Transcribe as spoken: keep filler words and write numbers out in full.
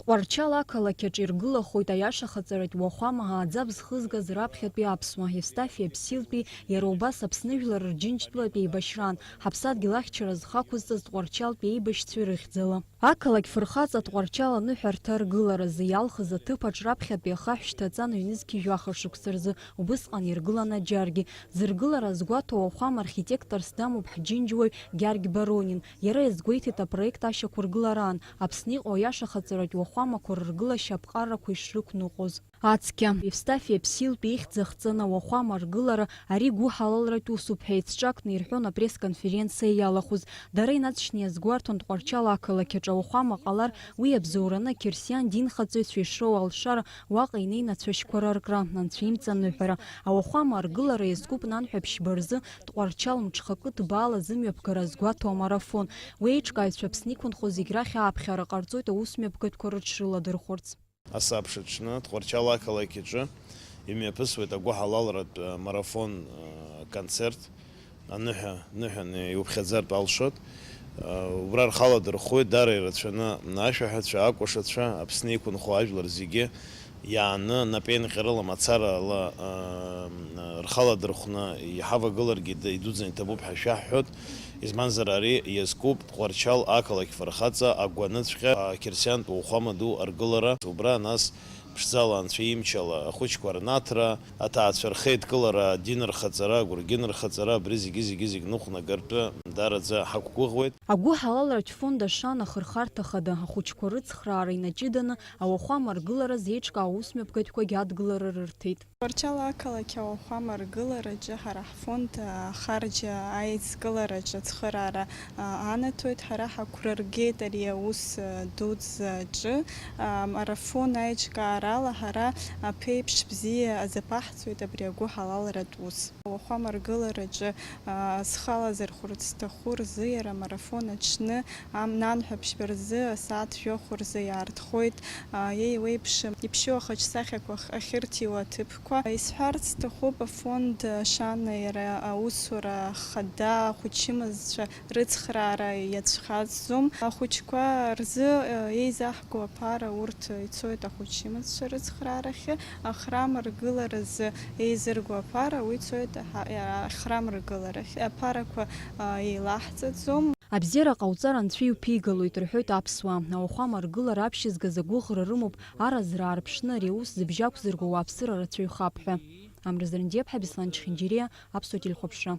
Тҟәарчал ақалақь аҿы иргылахоит аиашахаҵаратә уахәама ааӡабз хызгаз раԥхьатәи аԥсуа, Евстафи Аԥсилтәи, иара убас Аԥсны жәлар рџьынџьтәылатә еибашьраан, ҳаԥсадгьыл ахьчара зхы ақәызҵаз Тҟәарчалтәи еибашьцәеи рыхьӡала. Ақалақь фырхаҵа Тҟәарчал аныҳәарҭа аргыларазы иалхыз аҭыԥаҿ раԥхьатәи ахаҳә шьҭаҵан ҩнызқьи жәаха шықәса рзы убысҟан иргылан аџьаргьы. Зыргылара азгәаҭоу ауахәама архитекторс дамоуп ҳџьынџьуаҩ Гьаргь Баронин. Иара иазгәеиҭеит апроект ашьақәыргылараан, Аԥсны иҟоу аиашахаҵаратә уахәамақәа рыргылашьа аԥҟарақәа ишрықәныҟәоз. Ацқьа, Евстафи Аԥсилтәи ихьӡ ахҵаны ауахәама аргылара, ари гәыҳалалратә усуп ҳәа еицҿакны ирҳәон апресс-конференциа иалахәыз. Дара инаҵшьны иазгәарҭон Тҟәарчал ақалақь аҿы ауахәама ҟалар, уи абзоураны ақьырсиан динхаҵаҩцәа ишроу алшара, уаҟа инеины ацәашьқәа раркра, анцәа имҵаныҳәара. Ауахәама аргылара иазкуп нанҳәа ԥшьба рзы Тҟәарчал мҽхакы ҭбаала зымҩаԥгара азгәаҭоу амарафон. Уи аиҿкааҩцәа Аԥсны иқәынхо зегь рахь ааԥхьара ҟарҵоит аусмҩаԥгатәқәа рыҽрыладырхәырц. Асабша аҽны Тҟәарчал ақалақь аҿы имҩаԥысуеит агәыҳалалратә марафон концерт, аныҳәа, ныҳәаны иуԥхьаӡартә алшоит. Убра рхала дырхәоит дара ирацәаны ашәаҳәацәа, акәашацәа, Аԥсны иқәынхо ажәлар зегьы иааны, напеинҟьарыла, мацарала рхала дырхәны иҳавагыларгьы идуӡӡаны иҭабуп ҳәа шәаҳҳәоит. Избанзар, ари иазкуп Тҟәарчал ақалақь фырхаҵа агәаныҵәҟьа, ақьырсиантә уахәама ду аргылара. Убра нас ԥшӡала, анцәа имчала ахәыҷқәа рнаҭра, аҭаацәа рхеидкылара, адин рхаҵара, агәыргьын рхаҵара, абри зегьы, зегьы, зегь ныҟәнагартә даараӡа ҳақәгәыӷуеит. Агәыҳалалратә фонд Ашана ахырхарҭа хада ахәыҷқәа рыцхраара инаҷыданы ауахәама аргылара зеиҿкаау аусмҩаԥгатәқәагьы адгылара рырҭеит. Тҟәарчал ақалақь ауахәама аргылараҿы ҳара ҳфонд ахарџь аидкылараҿы ацхыраара анаҭоит. Ҳара ҳақәрыргеит ари аус дуӡӡа аҿы. Амарафон аиҿкаарала ҳара аԥеиԥш бзиа азаԥаҳҵоит абри агәыҳалалратә ус. Ауахәама аргылараҿы схалазар сҭаху рзы иара амарафон аҽны, ам-, нанҳәа ԥшьба рзы асааҭ жәохә рзы иаартхоит. Еиуеиԥшым иԥшьоу ахаҿсахьақәа ах-, ахьырҭиуа аҭыԥқәа. Исҳәарц сҭахуп, афонд Ашана иара аусура хада ахәыҷымазцәа рыцхраара иацәхаҵӡом. Ахәыҷқәа рзы еизаҳго аԥара урҭ ицоит ахәыҷымазцәа рыцхраарахьы, ахрам ргыларазы еизырго аԥара уи цоит аҳа-, ахрам ргыларахь. Аԥарақәа еилаҳҵаӡом. Абзиара ҟауҵар, Анцәа иуԥигалоит, рҳәоит аԥсуаа. Ауахәама аргылара аԥшьызгаз агәыӷра рымоуп, аразра аарԥшны ари аус зыбжьақәзырго ауааԥсыра рацәаҩхап ҳәа. Амра Зырндиаԥҳа, Беслан Чхинџьириа, Аԥсуа телехәаԥшра.